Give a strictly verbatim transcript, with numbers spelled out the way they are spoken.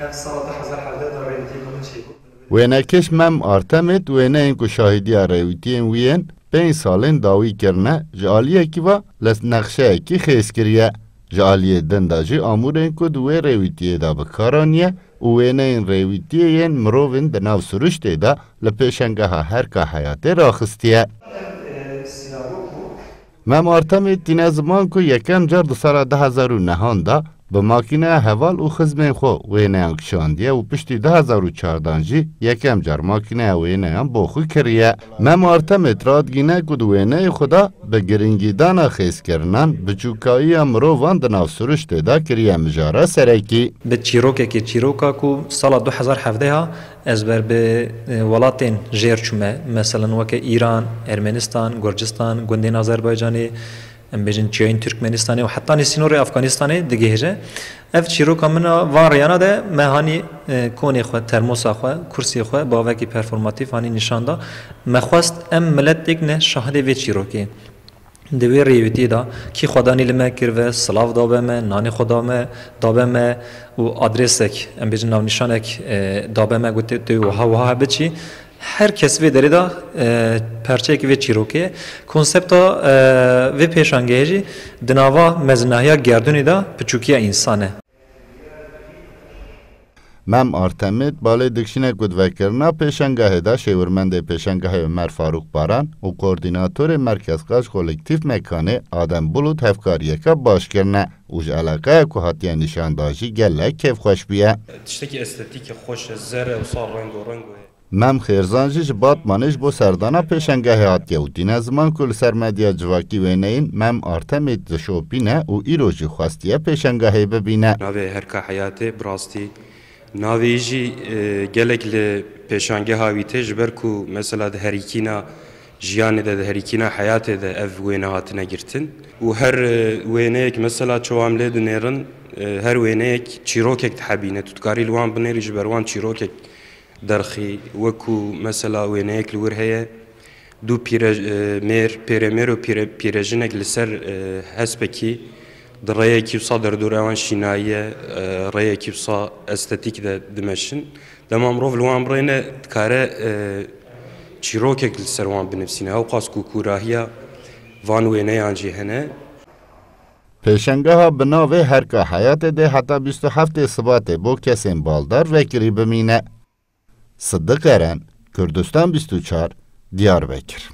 Ev sala du hezar hevdeh de rêwîtiyê min çêbû. Wênekêş Mem Artemêt wêneyên ku şahîdiya rêwîtiyên wî yên pênc salên dawî kirine, ji aliyekî ve li nexşeyekî xêz kiriye. Ji aliyê din de jî amûrên ku di wê rêwîtiyê de bi kar aniye û wêneyên rêwîtiyê yên mirovên di nav siruştê de li pêşengeha Herka Heyatê raxistiye. Mem Artemê tîne ziman ku yekem car di sala du hezar û nehan de bi makîneya heval û xizmên xwe wêneyan kişandiye û piştî du hezar û çardan jî yekem car makîneya wêneyan bo xwe kiriye. Mem Artemê radgîne ku di wêneyê xwe de bi giringîdana xêzkirinan biçûkayiya mirovan di nav siruştê de kiriye mijara serekî. Bi çîrokekê, çîroka ku sala du hezar hevdeh a ez ber bi, e, welatên jêr çûme, meselen weke Îran, Ermenistan, Gurcistan, gundên Azerbaycanê, em bêjin çiyayên Tirkmenistanê û hetanî sînorê Afganistanê digihêje. Ev çîroka min a van rêyana de me hanî, e, konê xwe, termosa xwe, kursê xwe bavekî performatîf hanî nîşan da. Me xwest em miletêk ne şahidê vê çîrokê. Di wê rêwîtiyê de kî xwedanî li me kir ve, silav dabe me, nanê xwe da me, dabe me û adresek, em bêjin navnîşanek, e, dabe me, gote tu wiha wiha biçî. Her kes vê derê de, e, perçeyekî vê çîrokê ye. Konsepta, e, vê pêşangehê jî di nava mezinahiya gerdûnê de piçûkiya însan e. Mem Artemît balê dikişîne ku di vekirina pêşangehê de şêwirmendê pêşangehê Omer Farûk Baran û koordînatorê Merkezqaş Kolektîf Mekanê Adem Bulut hevkariyeke baş kirine û ji eleqeya ku hatiye nîşandan jî gelek kêfxweş bûye. Tiştekî estetîkê xweş e, zer e, wisa rengorengo ye. Mem Xêrzan jî ji Batmanê ji bo serdana pêşangehê hatiye û tîne ziman ku li ser medya civakî wêneyên Mem Artemît dişopîne û îro jî xwestiye pêşangehê bibîne. Navê Herka Heyatê bi rastî navê jî, e, gelek li pêşangeha wî tê, ji ber ku mesela di herîkîna jiyanê de, di herîkîna heyatê de ev wêne hatine girtin. Û her, e, wêneyek mesela çawa em lê dinêrin, e, her wêneyek çîrokek dihebîne. Tu dikarî li wan binêrî, ji ber wan çîrokek derxî, wekû mesela wêneyek li wir heye, du pîre-, e, mêr, pêremêr û pîre-, pîrejinek li ser, e, hespekî di rêyekî wisa derdora wan şînayiye, e, rêyekî wisa estetîk de dimeşin. Dema mirov li wan birêne dikare, e, çîrokek li ser wan binivîsîne. Ewqas ku kûrahiya van wêneyan jî hene. Pêşangeha bi navê Herka Heyatê dê heta bîst û heftê Sibatê bo kesên baldar vekirî bimîne. Sidiq Eren, Kurdistan bîst û çar, Diyarbekir.